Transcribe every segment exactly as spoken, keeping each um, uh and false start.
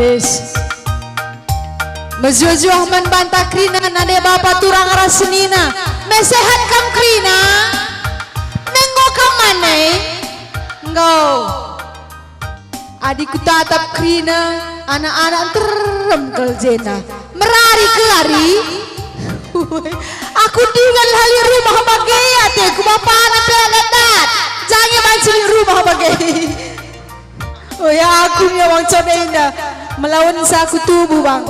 Yes. Mejuah-juah man banta kerina, nande bapa turang ras senina. Mesehat kam kerina? Nenggo kam mane? Enggo. Adi kutatap kerina, anak-anak nterem kal jenda. Merari kelari. Aku dingan hali rumah bage ateku, bapana pe anak dat. Jange banci lit rumah bage. Oh ya, aku nge wang code indah. Melawen sa aku tubuh, bang.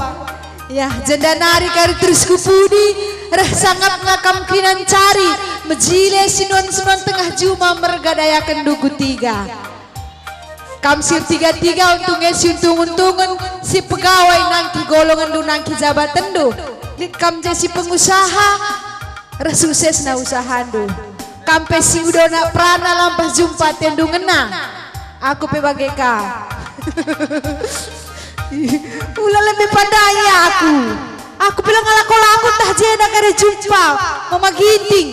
Ya, jenda nari kari terus ku pudi, reh sangap ngakam kerina ncari, mejile sinuan-sinuan tengah juma merga dayaken duku tiga. Kam si ertiga-tiga untung e si untung-untungen, si pegawai nangki golongenndu nangki jabatenndu. Lit kam je si pengusaha, reh suksesna usahandu. Kam pe si udonak perana lampah jumpa atendu ngena. Aku pe bage ka. Ula lebe pandai aku. Aku pe la ngalako-lako ntah jenda kari jumpa Mama Ginting.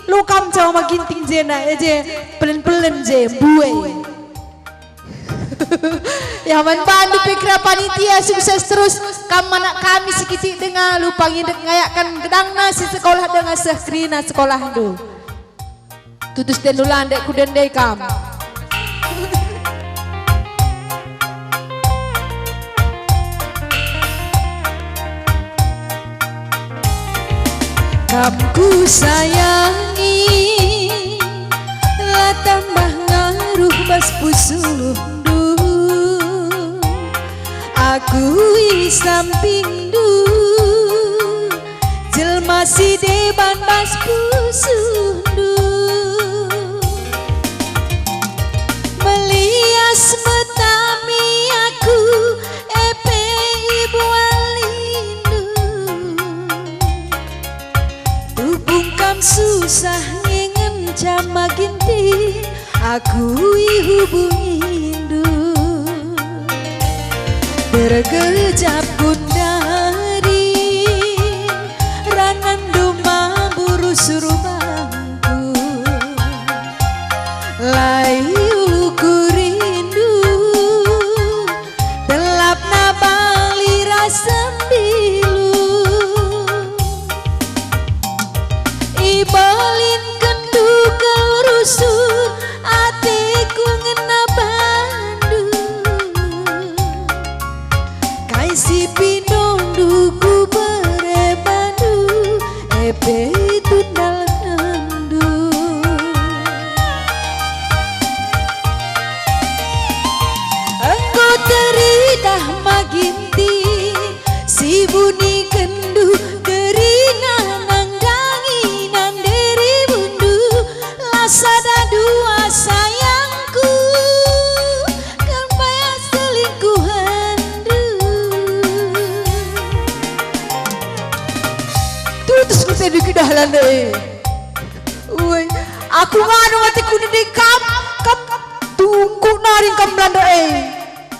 Lu kam ca Mama Ginting jenda, e je pelen-pelen je, mbue. Ya, man bandu pe kira panitia, sukses terus. Kam anak kami si kitik denga, lupa ngindek ngayakkan gedangna si sekolah denga seh kerina sekolahndu. Tutus dendu landek ku dende kam. Kam kusayangi, la tambah ngaruh bas pusuhndu. Aku i sampingndu, jelma si deban bas pusuhndu. Melias metami aku, e pe ibualindu. Tupung kam susah nge ngenca Mama Ginting, aku ihubungindu. Terkejap gundari, ranandu mambu rusur bangku. Lai uku rindu, telapna bali ras sembilu. Ibelinkenndu kal rusur, ateku ngena bandu. Kai si pindondu kubere bandu, e pe tundalndu. Enggo teridah Mama Ginting, si bunikenndu kerina nandangi nande ribundu, la sada dua sayangku, kam baya selingkuhenndu. Tutus kutenduk idah lande e. Ue, aku nganu ateku nende kam, kam tungkuk nari kam lande e.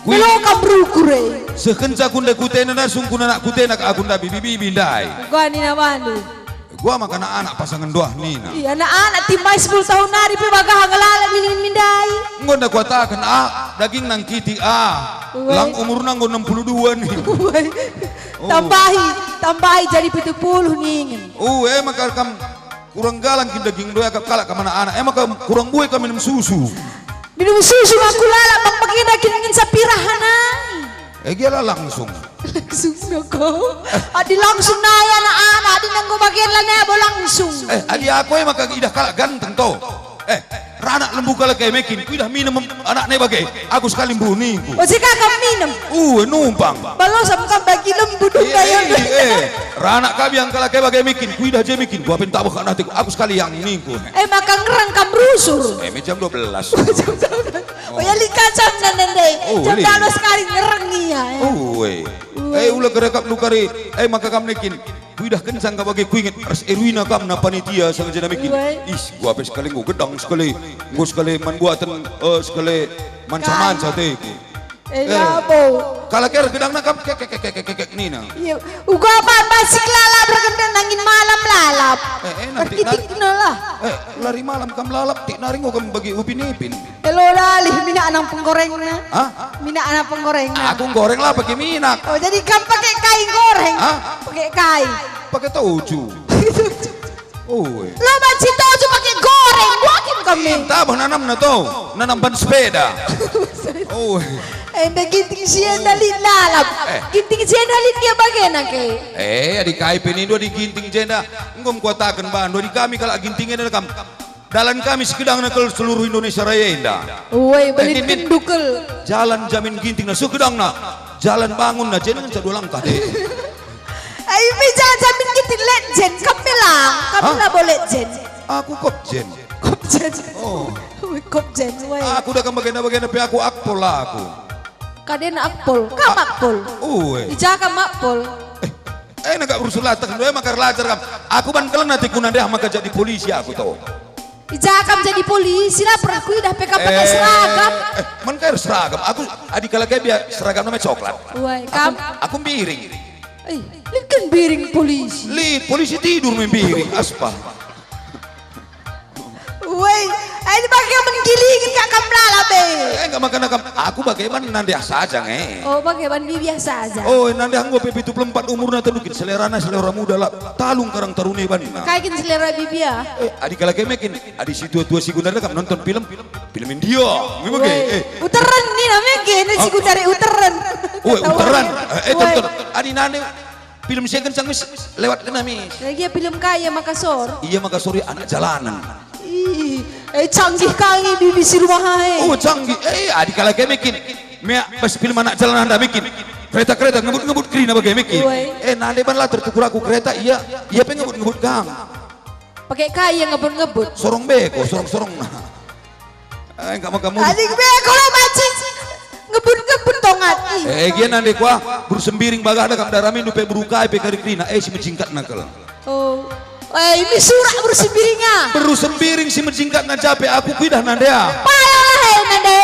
Kui- Melo kam rukur e. Seh kenca kunda kutena na sungkun anak kutena aku ndabi bibi ndai. Gua nina bandu. Gua maka anak-anak pasangen doah nina. Iya, anak-anak timbai sepuluh tahun nari pe bagah ngelalap ningin mindai. Enggo nda kuataken, ah, daging nang kitik, ah. Uwe. Lang umurna enggo enam puluh dua nih. Uwe. Oh. Tambahi, tambahi jadi pitu puluh ningen. Uwe, maka kam kurang galang kin daging doa kalak kam anak-anak. E maka kurang bue kam minum susu. Minum susu aku lalap, bang, bagenda kin ngenca pirah nai. E gia la langsung. Langsung no ko. Adi langsung nai anak-anak, adi nenggo bagen la nai bo langsung. Eh, adi aku e maka idah kalak ganteng to. Eh, ranak lembu kalak e mekin, kuidah minem anakna e bage. Aku sekali mbuningku. O, si kakak minem. Uh, numpang. Balosa bukan bagi lembu dunda. Eh, ya. Eh, ranak kabiang kalak e bage mekin, kuidah je mekin. Gua pentabeh anak aku sekali yang ningku. Eh, maka ngerang kam rusur. Eh, me jam dua belas. Jam dua belas. Oh, ya, lika jam nande. Oh, jam dua belas kali ngereng ia, ya. Oh, eh. Uwe. Eh, ula kerekap lu kari. Eh, maka kam nekin. Kuidah kencang ka bage kuinget ras Erwina kam na panitia sanga jena mekin. Uwe. Is, gua pe sekali enggo gedang sekali. Enggo sekali man buaten, eh, sekali manca-manca teku. Eh, eh, ya, bo. Kalak er gedangna kam kek, kek, kek, kek, kek, kek, nina. Iya, uga apa masih kelala bergendang nangin malam lalap. Eh, enak, Tik, nari. Erkitikna lah. Eh, lari malam kam lalap, Tik, nari enggo kam bagi Upin Ipin. Elo dalih minak nang penggorengna. Hah? Minak nang penggorengna. Aku goreng lah pakai minak. Oh, jadi kam pakai kai goreng? Hah? Pakai kai? Pakai toju. Ue. Lo banci toju pakai goreng, buakin kami. Tabah nanamna to, nanam ban sepeda. Ue. Enda Ginting si enda lit lalap. Eh. Ginting si enda lit gia bagena ke. Eh, adi kai pe nindu adi Ginting jenda. Enggo kuataken bandu adi kami kalak Ginting enda kam. Dalan kami sekedangna kal seluruh Indonesia Raya enda. Woi, eh, belit Nin, Nin. Kendu kal. Jalan Jamin Ginting na sekedangna. Jalan bangun na jenengan dua langkah deh. Ai, meja Jamin Ginting legend, kami lang, kami hah? Labo legend. Aku Kopjen. Kopjen. Oh. Woi, Kopjen, woi. Aku dah kam bagena-bagena pe aku akpol aku. Kaden akpol, kam akpol. Ue. Ija kam akpol. Eh, enak gak berusul latah, dua maka erlajar kam. Aku ban keleng atiku nandeh maka jadi polisi aku to. Ija kam jadi polisi lah, pernah kuidah pe kam pakai eh, seragam. Eh, man kai seragam? Aku adi kalak kai biar seragam namanya coklat. Woi, kam. Aku, aku biring. Eh, lit kan biring polisi. Lit, polisi tidur main biring, aspal. Woi, ai bage menggilingin kak kam lalap e. Eh, enggak makan kam. Aku bage ban nandeh saja nge. Oh, bage ban bibiah saja. Oh, nandeh enggo pe pitu puluh empat umurna tendu kin selerana selera muda lah. Talung karang tarune banna. Kai kin selera bibiah? Eh, adi kalak kai mekin, adi si tua-tua si guna kam nonton film, film India. Memang woi, eh. Uteren ni namanya gini si guna uteren. Woi, uteren. Eh, eh, woi. Tonton. Adi nandeh Film si kencang mis lewat kena mis. Lagi ya film kaya Makassar. Iya Makassar ya anak jalanan. Ih, eh, canggih kali bibi si rumah ai. Oh, canggih. Eh, adi kalak kai mekin. Mea pas film anak jalanan dah mekin. Kereta-kereta ngebut-ngebut kerina bage mekin. Woi. Eh, nande ban lah tertukur aku kereta, iya, iya pe ngebut-ngebut kam. Pakai kaya ngebut-ngebut. Sorong beko, sorong-sorong. Eh, enggak maka mudi. Adik be kalau banci ngebut-ngebut tongat. Ih. Eh, gia nande kuah, beru sembiring bagah dah kam daramin dupe beru kai pe kari kerina, eh, si mejingkat nakal. Oh. Eh, ini surak beru sembiring ah. Beru sembiring si mejingkat na jape aku kuidah nande ah. Payahlah, eh, nande.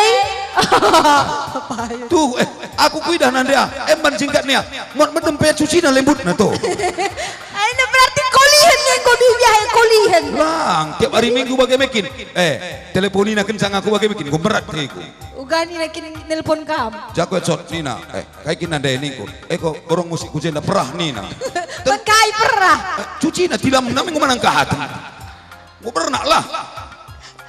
Tuh, eh, aku kuidah nande ah. Emban jingkat nia. Muat medem pe cucina lembutna tuh. Aina berarti kolihen ya, enggo bibiah ya kolihen. Lang, tiap hari Minggu bage mekin. Eh, teleponina kencang aku bage mekin, enggo merat aku. Ugani nakin nelpon kam. Jaku ecot nina, eh, kai kin nande ningku. Eh, ko borong musik ku jenda perah nina. Bengkai perah. Eh, cucina tilam nami enggo manang kahat. Enggo bernak lah.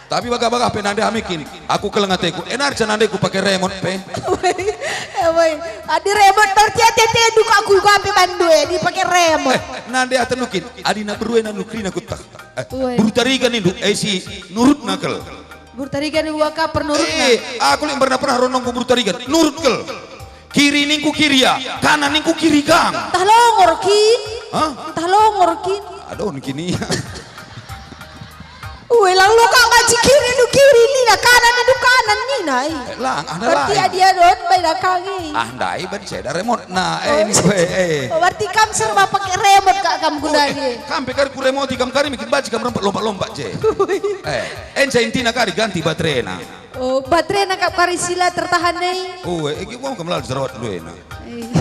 Tapi bagah-bagah pe nande amikin, aku keleng ateku, enar ca nandeku pake remot pe. Woi, eh, woi. Adi remot berarti ate-ate duka aku gape bandu e, dipake remot. Eh, nande atendu kin, adi na berue nandu kerina kutah. Eh, woi. Beru Tarigan nindu, eh, si nurut nakel. Beru Tarigan waka pernurutna. Eh, aku lek pernah-pernah ronongku beru Tarigan, nurut kel. Kiri ningku kiri ya, kanan ningku kiri kang. Ntah longor kin. Hah? Ntah longor kin. Aduh, kini. Ue, lalu kau ngaji kiri, lu kiri, nina kanan, lu kanan, nina, eh. Eh, lang, ah, berarti lang. Adia don, baik dah kau, eh. Ah, ndai, ban ceda remote. Nah, eh, oh, ini gue, eh. Oh, berarti kam serba pakai remote kak kam guna, eh, eh, eh. Kam pe kari ku remoti, kam kari bikin baji, kam rempat lompat-lompat, je. Eh, enca intina kari ganti baterena. Oh, baterena kap kari sila tertahan, eh. Oh, eh, eh, gua kam lalu jerawat dulu, eh, nah. Eh.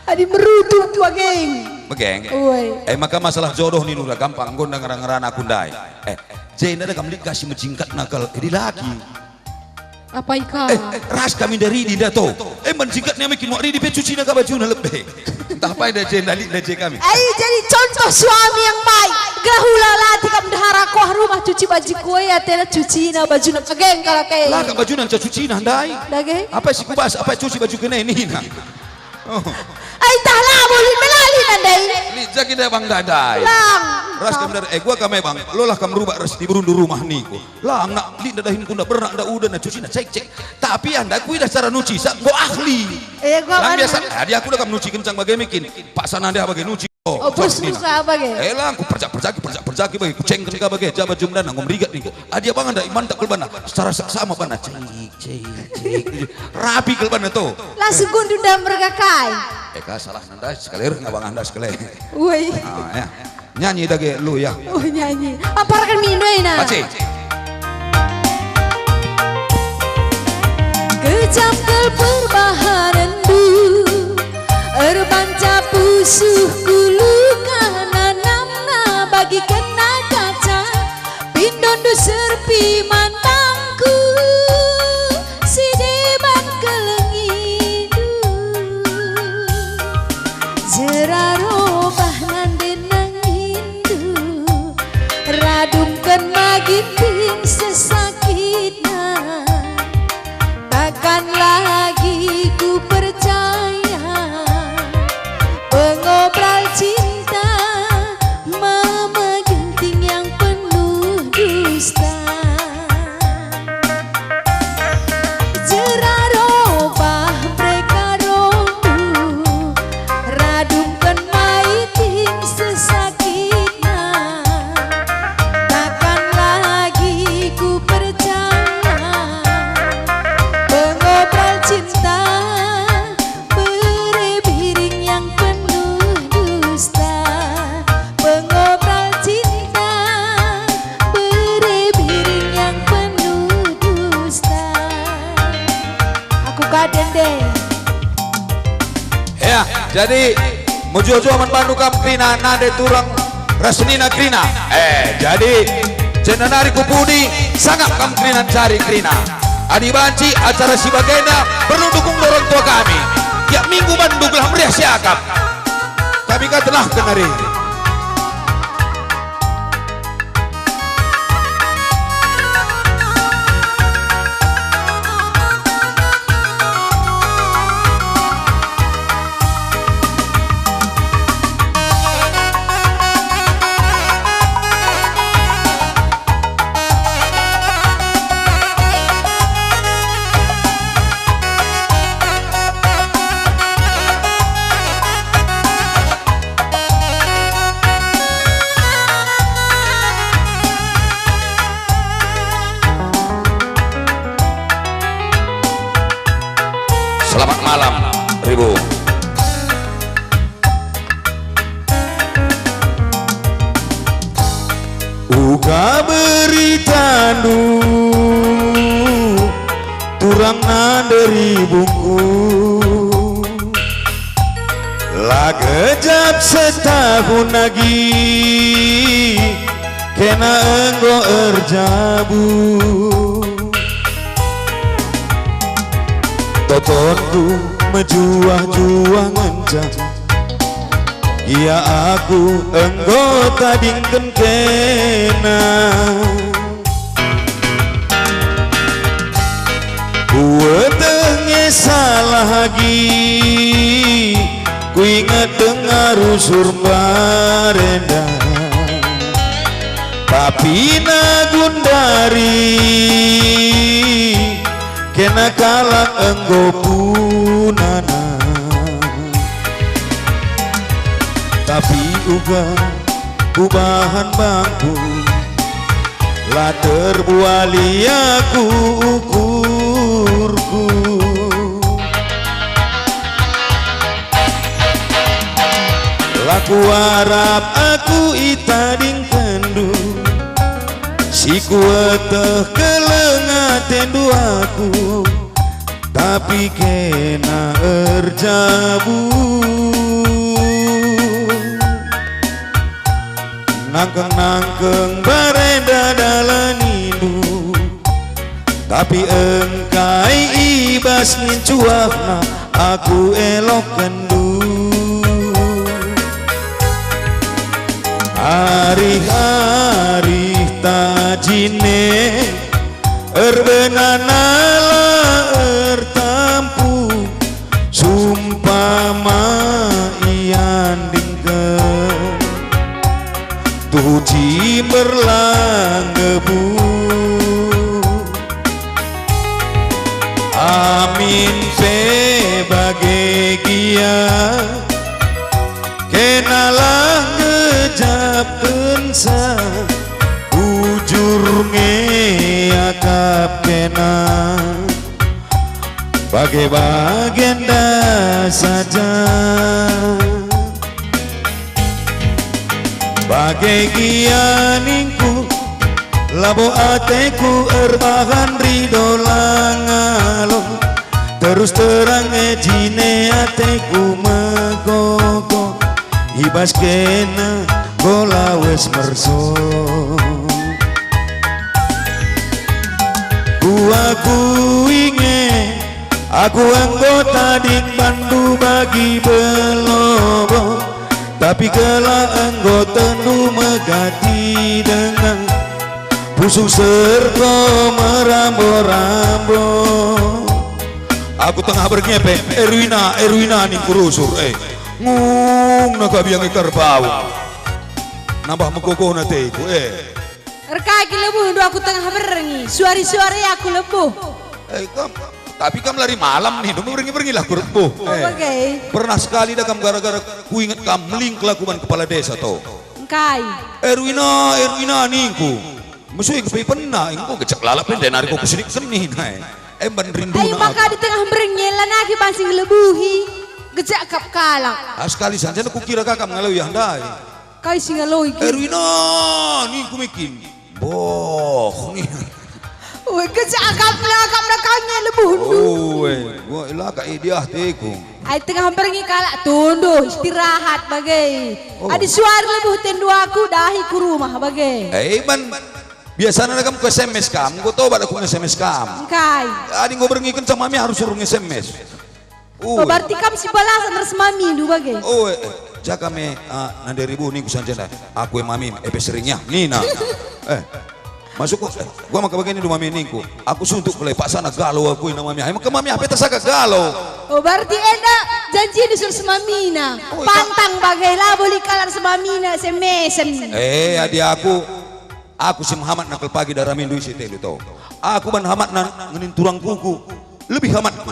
Adi merutu bageng. Bageng. Ue. Eh, maka masalah jodoh nindu la gampang, enggo nda ngera-ngerana aku ndai. Eh, jenda da kam lit kasih mejingkat nakal, eh, dilaki. Apa ika? Eh, eh, ras kami dari di dato. Eh, mejingkat ni amikin muak ridi pe cucina ka bajuna lebe. Entah apa enda jenda lit nda je kami. Ai, jadi contoh suami yang baik. Gelah ula lati kam ndehara kuah rumah cuci baju kue, atena cucina bajuna kegeng kalak e. Lah, kak bajuna nca cucina ndai. Dage? Apa si kubas, apa cuci baju kene nina. Oh. Ai tah labo lit melali nandai. Lit jagi dai bang dadai. Lang. Ras kam dar, eh, gua kam, eh, bang, lolah kam rubak ras diberundu rumah niku. Lang nak lit nda dahin ku nda bernak nda uda na cuci na cek-cek. Tapi anda kuidah cara nuci sa enggo ahli. Eh, gua lang kan biasa, adi aku dah kam nuci kencang bage mekin. Paksa nande bage nuci. Oh, oh, bos nusa bage. Eh, lang ku perjak-perjaki, perjak-perjaki bage, ku cengken ka bage, jaba jumdan nanggo merigat niku. Adi abang anda iman tak kulbana, secara seksama bana, cik, cik, cik. Rapi kulbana to. Langsung kundu ndam mergakai. Eh, ka salah nanda sekali, reh ngabang anda sekali. Woi. Ah, ya. Nyanyi dage lu ya. Oh, nyanyi. Amparkan mi Indo ena. Pace. Kejam kal perbahanenndu, erbanca pusuh ku lungah nanam. Ginting sesakitna, takkan lagi ku percaya. Pengobral cinta, mama Ginting yang penuh dusta. Jera robah mereka rombu, radungken maiting sesakitna. Takkan lagi ku percaya, pengobral cinta, bere biring yang penuh dusta. Pengobral cinta, bere biring yang penuh dusta. Aku ka dende. Ya, jadi mejuah-juah man bandu kam kerina, nande turang ras senina kerina. Eh, jadi jenda nari ku pudi, sangap kam kerina ncari kerina. Adi banci acara si bagenda perlu dukung orang tua kami. Tiap minggu bandu gelah meriah siakap. Kami ka tenahken nari. Selamat malam, Ribu. Uga beritandu, turang nande Ribungku. La gejap setahun agi, kena enggo erjabu. Totonku mejuah-juah ngenca, ia aku enggo tadingken kena. Kueteh nge salah agi, kuinget denga rusur mbarenda. Tapi nagundari, kena kalak enggo punana. Tapi uga kubahan bangku, la terbuali aku ukurku. La kuarap aku itadingkenndu, si kueteh keleng atendu aku, tapi kena erjabu. Nangkeng-nangkeng mbarenda dalanindu, tapi engkai i bas nincuahna aku elokkenndu. Arih-arih ta jine, erbenana la ertampu, sumpama iandingken, tuhu cimber la nggebu. Amin pe bage gia, kena la ngejapkenca, bujur nge akap kena, bage-bagenda saja. Bage gia ningku, labo ateku erbahan rido la ngalo. Terus terang e jine ateku megogo, i bas kena go lawes merso. Kuakui nge, aku enggo tading bandu bagi belobo, tapi kela enggo tendu megati denga. Suserko merambo-rambo. Aku tengah berngepe, "Erwina, Erwina," ningku rusur, eh. Ngung naka biang ikar bau. Nambah megogona teku, eh. Erkai ki lebuhndu aku tengah berngi, suari-suari aku lebuh. Eh, kam, tapi kam lari malam nih, dum berngi-berngilah ku lebuh. Oh, eh. Bage. Pernah sekali dah kam gara-gara kuinget kam melingkel aku ban kepala desa to. Engkai? "Erwina, Erwina," ningku. Mesui kepipenna, engko gejek lalap enda nari ko kusinik kenih nai. Emban rindu. Ai, maka aku di tengah berngi lanai banci ngelebuhi, gejek kap kalak. Ah, sekali saja kukira kakam ngaloi ya ndai. Kai si ngaloi ki? "Erwina," ningku mekin. "Boh," nih. Weh, gejek akapna, akapna kami lebuhndu. Oh, weh, gua ilaka idiah teku. Ai tengah berngi kalak tunduh istirahat bage. Oh. Adi suari lebuh tendu aku dahi ku rumah bage. Eh, iban biasana kam ku S M S kam, enggo tobat aku nge-S M S kam. Engkai? Adi enggo berngi kenca mami harus suruh nge-S M S. Oh, oh, berarti kam sibalasan ras mamindu bage. Oh, eh, eh, jaga me, ah, nande ribu ningku sanjenda. Aku e mami, epe sering ya, nina. Eh, masuk kok, eh, gua maka bagini du mami ningku. Aku suntuk kele paksana galo aku ina mami. Ai maka mami ape tasaka galo. Oh, berarti enda janji nusur semamina. Oh, iya. Pantang bage labo lit kalak semamina semesen. Eh, adi aku, aku si mehamat nakal pagi daramindu isi telu to. Aku ban hamatna ngenin turang kuku. Lebih hamatku.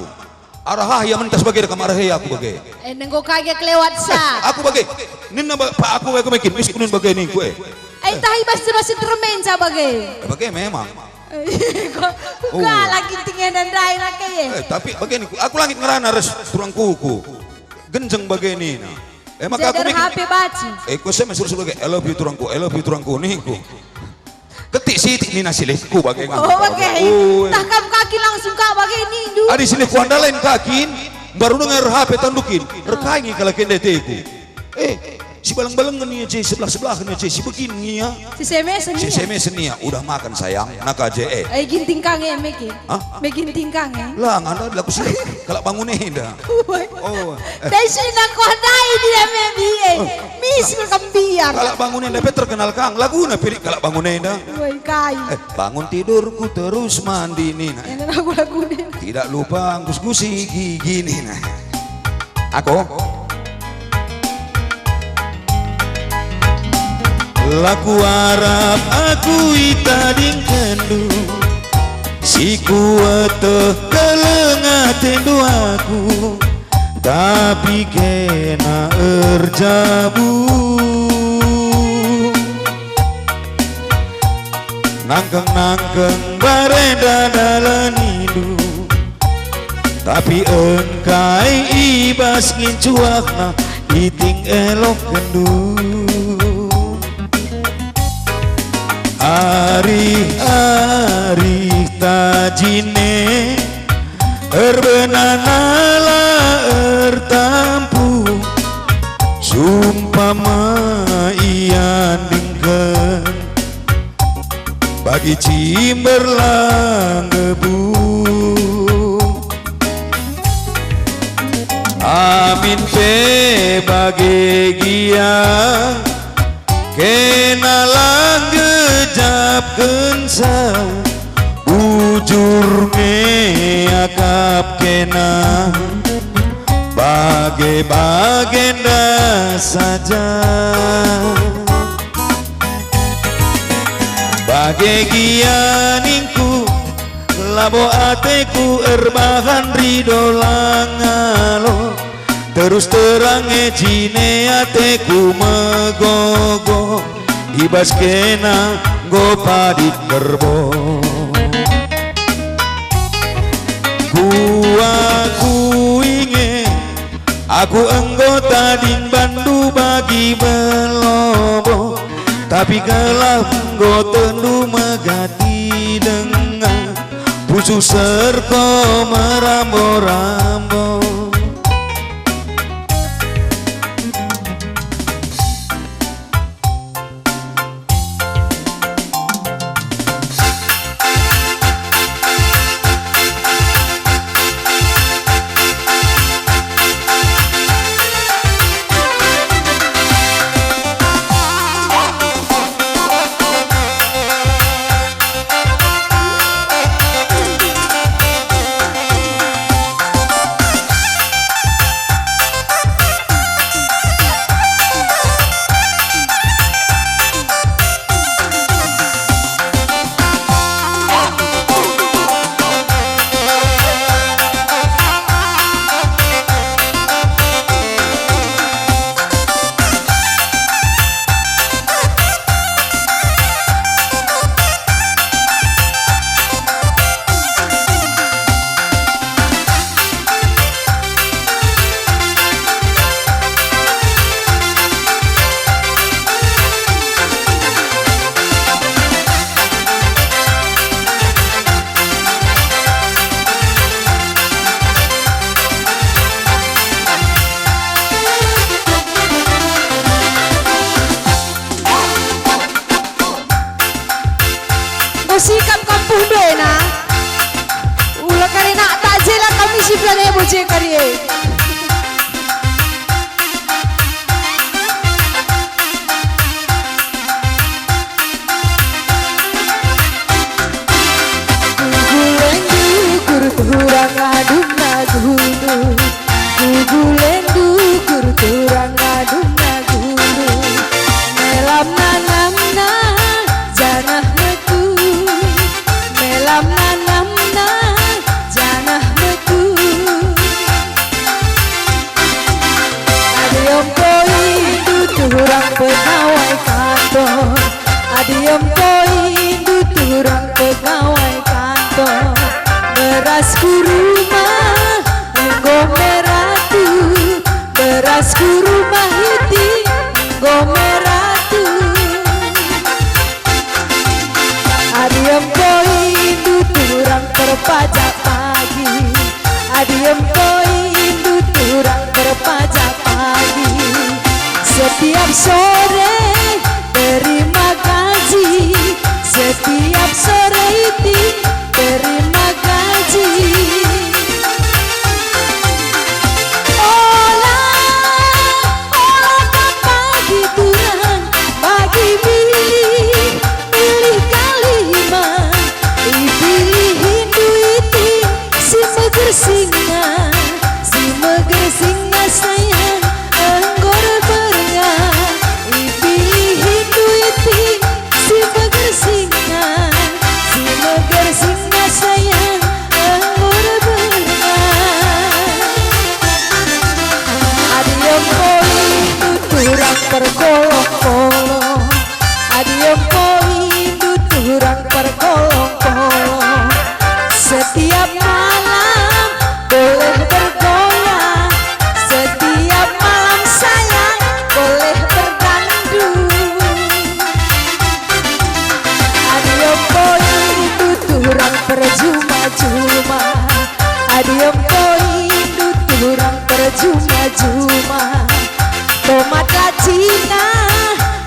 Arah ah ia mentas bage dekam arah ia aku bage. Eh, nenggo kage kelewat sa. Aku bage. Nina ba-, pa aku aku mekin, mis kunun bage ningku, eh. Eh, tahi bas terus termenca bage. Eh, bage memang. Kok, oh, kuga lagi tinggi dan dai lagi, eh. Eh, tapi bage ningku, aku langit ngerana res turang kuku. Genjeng bage nina. Eh, maka aku mekin. H P baci. Eh, ku S M S terus bage, "I love you turangku, I love you turangku," ningku. Ketik sitik nina silihku bage ngangkuk. Oh, bage. Oh, eh. Tah kam kaki langsung ka bage nindu. Adi silihku andalain kakin, baru dengar H P tandukin. Erkai nge kalak enda teku. Eh, sibaleng-balengen ia je, sebelah-sebelahen ia je, sibegin ia. Sisemesen ia. Sisemesen ia, "Udah makan, sayang?" Naka je, eh. Eh, ginting ka nge meke. Hah? Me ginting ka nge. Lang, anda laku sih. Kalak bangun enda. Woi. Oh. Eh. Dai sina kondai dia me bie. Oh. Mis kembiar. Kalak bangun enda pe terkenal kang. Laguna pilik kalak bangun enda. Woi, kai. Eh, bangun tidurku terus mandi nina. Enak lagu-lagu nih. Tidak lupa ngkus-ngusi gigi nina. Aku. La kuarap aku itadingkenndu, si kueteh keleng atendu aku, tapi kena erjabu. Nangkeng-nangkeng barenda dalanindu, tapi engkai i bas ngincuakna iting elokkenndu. Arih-arih tajine erbenana la ertampu, sumpama iandingken bagi cimber la nggebu. Amin pe bage gia, kena la ngejapkenca, bujur nge akap kena, bage-bagenda saja. Bage gia ningku, labo ateku erbahan rido la ngalo. Terus terang e jine ateku megogo, i bas kena enggo padit ngerbo. Kuakui nge, aku enggo tading bandu bagi belobo, tapi gelah enggo tendu megati denga, pusuh serko merambo-rambo. Sikap kampuh ndena. Ula kari nak tak jela kami si bilang ebo je kari e. Kugulen dukur turang adum na gulu. Kugulen dukur turang adum na gulu. Melam nanamna janah metu. Melam nanamna janah metu. Adi empo indu turang pegawai kantor, adi empo indu turang pegawai kantor, beras ku rumah enggo meratu, beras ku rumah iti enggo meratu. Adi empo indu turang perpajak pagi, adi empo indu turang perpajak pagi. Setiap sore terima gaji, setiap sore iti terima gaji. Ola, ola ka pagi turang, pagi pilih, pilih kalima, ipilih indu iti, si meger singa, si meger singa sayang, enggo erberga, ipilih indu iti, si meger singa, si meger singa sayang, enggo erberga. Adi empo indu turang perkolong-kolong, adi empo indu turang perkolong-kolong. Setiap malam boleh bergoyang, setiap malam sayang boleh berdangdut. Adi empo indu turang perjuma-juma, adi empo indu turang perjuma-juma. Tomat la cina,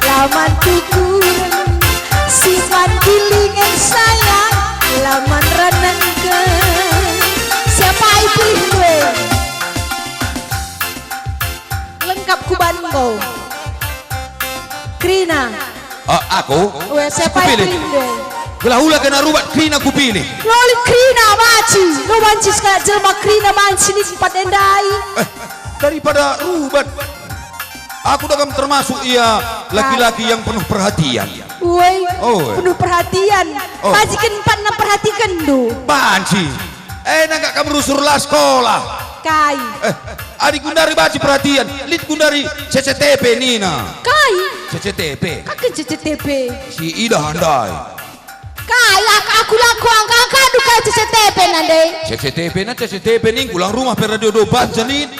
la man tukuren, si man gilingen sayang, la man renengken. Siapa ipilih gue? Lengkap kuban enggo. Kerina. Ah, aku? Weh, siapa Kupilih. Yang pilih deh? Gelah ula kena rubat kerina kupilih. Lolit kerina banci. Lo banci sekalak jelma kerina banci ni tempat ndai. Eh, daripada rubat. Aku dah kam termasuk ia laki-laki yang penuh perhatian. Woi, Oh, eh. penuh perhatian. Oh. Bajiken empat enam perhatiken du. Banci. Eh, nangkak kam rusur la sekolah. Kai. Eh, adi gundari banci perhatian, lit gundari C C T P nina. Kai. C C T P. Kaken C C T P. Si idah ndai. Kai, ak-, aku lako angka-angka du kai C C T P nande. C C T P na, C C T P ning kulang rumah pe radio do banca nin.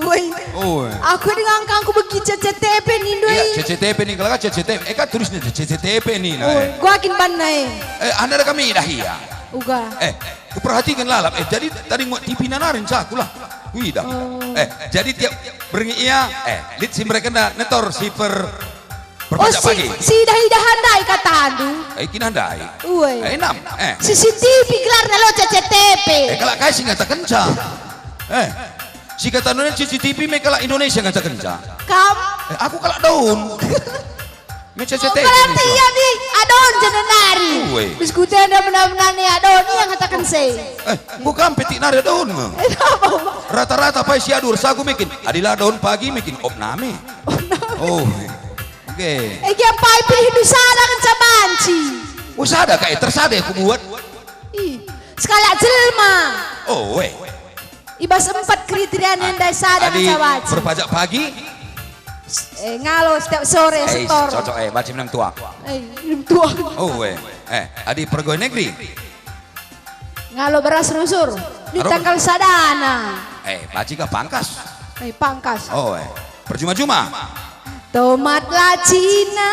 Woi. Oh, eh. Aku dengan angka aku begi C C T P nin do. Iya, C C T P ning kala C C T P. Eh, kan tulisnya C C T P nina, Woi, eh. Gua kin banna, eh. Eh, anda ada kami dah iya. Uga. Eh, Kuperhatiken lalap, eh, jadi tadi nguat T V na nari ncaku lah. Kuidah. Oh. Eh, jadi tiap berngi ia, eh, lit si mereka nda netor si per, Oh, perpajak si, pagi. Si idah-idahan ndai katandu. Eh, kina ndai. Uwe. Eh, enam. Eh. C C T V gelarna lo C C T V. Eh, kalak kai si ngatakenca. Eh, si katandu C C T V me kalak Indonesia ngatakenca. Kam? Eh, aku kalak daun. Me C C T V Oh, berarti nih, ia di adon jenenari. Uwe. Diskutenda benar-benar ni adon ia ngataken se. Eh, enggo kam petik nari adon nge. Eh, apa? Rata-rata pai si adu ersaku mekin. Adila adon pagi mekin opname. Oh. Oke. Eh, gia pai pilih du sada ngenca banci. Oh, sada kai tersada aku buat. Ih, sekalak jelma. Oh, weh. I bas empat kriteria ndai sada Adi ngenca banci. Berpajak pagi. Eh, ngalo setiap sore Eh, setor. Cocok, eh, banci menang tua. Eh, menang tua. Oh, eh. Eh, adi pergawai negeri. Ngalo beras rusur di Aro- tanggal sadana. Eh, banci ka pangkas. Eh, pangkas. Oh, eh. Perjuma-juma. Tomat la cina,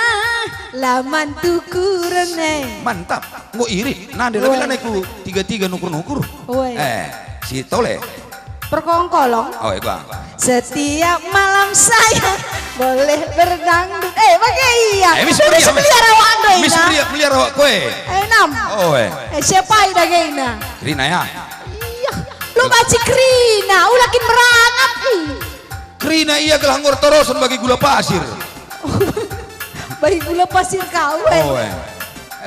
la man tukuren, eh. Mantap. Enggo irit. Nah, dia Woi. Lagi ku tiga-tiga nukur-nukur. Woi. Eh, si tole. Perkolong-kolong. Oh, ego. Setiap malam saya Boleh berdangdut. Eh, bage ia. Eh, mis Lu meriah, mis. Meliar awak ndo Mis ina. Meriah, meliar awak kue. Eh, nam. Oh, eh. Eh, siapa ida gena? Rina ya. Iya. Lu baci kerina, ulakin merangap ih. Kerina ia gelah nggor torosen bagi gula pasir. Bagi gula pasir kau, eh. Oh, eh.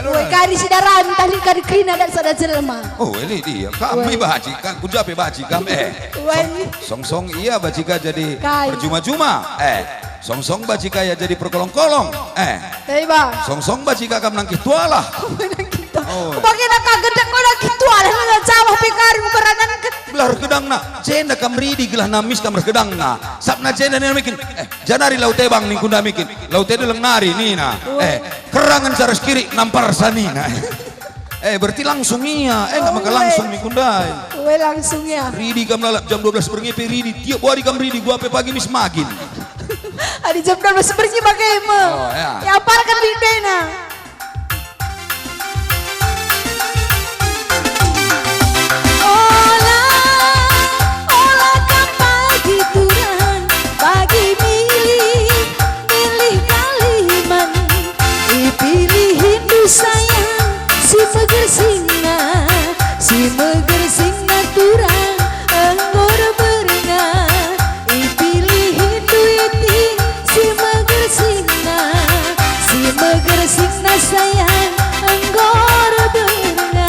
Woi, kari si daran, tah lit kari kerina dat sada jelma. Oh, ini dia. Kami Woi. Baci, kan kuja pe baci kam, eh. Woi. Song, song, song ia baci ka jadi Kai. Percuma-cuma, eh. Song, song baci ka ia jadi perkolong-kolong, eh. Tapi, Bang. Song, song baci ka kam nangkih tualah. Nangkih tualah. Oh. Bagaimana kau gedek kau nangkih tualah, nangkih tualah, pe kari mberananken. Gelah ergedangna, jenda kam ridi gelah namis kam ergedangna. Sabna jenda nina mikin, eh, janari laute bang ningkunda mikin. Laute deleng nari nina. Wah. Eh, kerangen cara sekiri nampar sanina. Eh, berarti langsung ia. Eh, enggak maka Weh. Langsung ningkundai. Weh, langsung ia. Ridi kam lalap jam dua belas berngi pe ridi. Tiap hari kam ridi, gua pe pagi mis magin. Adi jam dua belas berngi bage me. Oh, ya. Ya, amparken bibena. Ola, ola kam pagi turang, pagi milih, milih kaliman. Ipilihindu sayang, si meger singa, si meger singa turang, enggo erbernga. Ipilihindu iti, si meger singa, si meger singa sayang, enggo erbernga.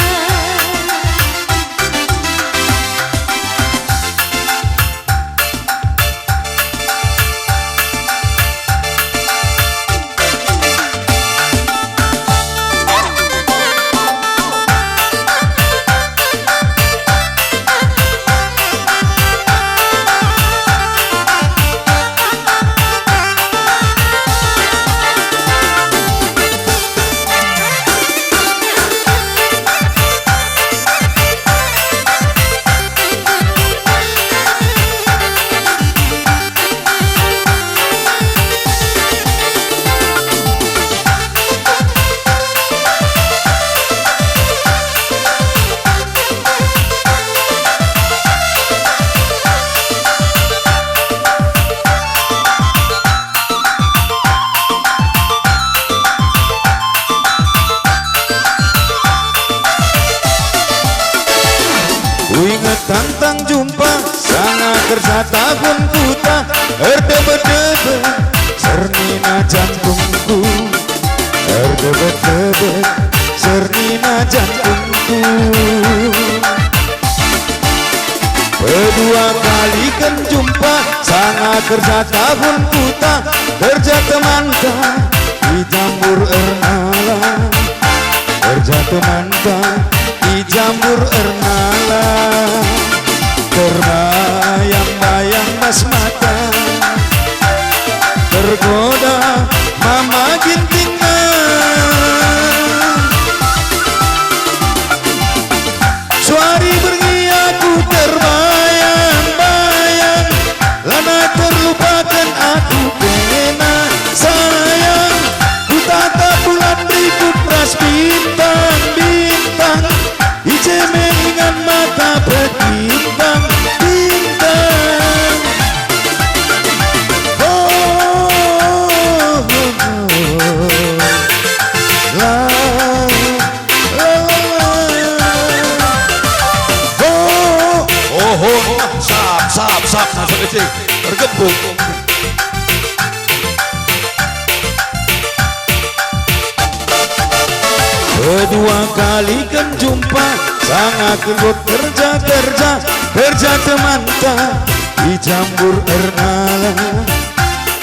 Kuinget tangtang jumpa, sanga kerja tahun kuta, erdebet-debet, sernina jantungku, erdebet-debet, sernina jantungku. Kedua kali ken jumpa, sanga kerja tahun kuta, kerja temanta, i jambur ernala. Kerja temanta, i jambur ernala. Terbayang-bayang bas mata, tergoda mama Gintingna. Suari berngi aku terbayang-bayang, lanai terlupaken aku kena sayang. Kutatap bulan rikut ras bintang-bintang, i je me ingan mata berkintang-kintang. Oh, oh, oh, oh. La, la, la, la. Oh, oh, oh, sap, sap, sap, masuk kecil. Bergembung. Kedua kali ken jumpa, sanga kenggot kerja-kerja, kerja temanta, i jambur ernala.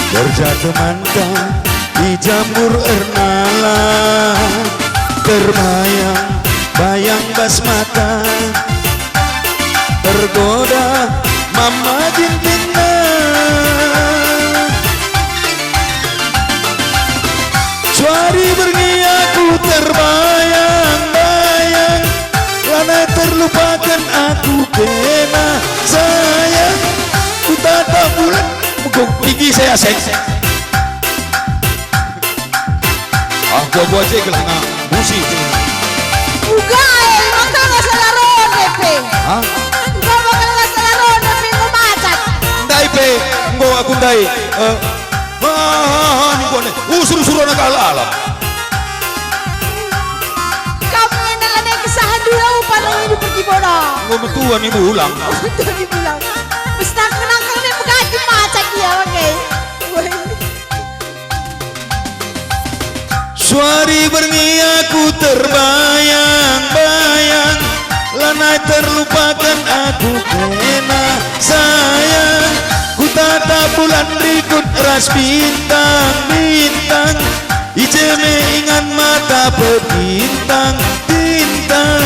Kerja temanta, i jambur ernala. Terbayang-bayang bas mata, tergoda mama Gintingna. Suari berngi aku terbayang-bayang, lanai terlupaken aku kena sayang. Kutatap bulan, mengkuk tinggi saya seng. Ah, gua-gua je gelah ngapusi. Uga, eh, maka nggak salah ronde pe. Hah? Enggo maka nggak salah ronde pe, enggo macat. Ndai pe, enggo aku ndai, eh, Ah, ni buane. Usur-usur anak alam. Kami enak lanai kesahan dulu, paling ini pergi bola. Enggo metua ni bulang. Untuk dipulang. Bestak kenang kau ni pegati macam dia, oke. Suari berngi aku terbayang-bayang, lanai terlupakan aku kena sayang. Ku tatap bulan rikut ras bintang-bintang, i je me ingan mata bebintang-bintang.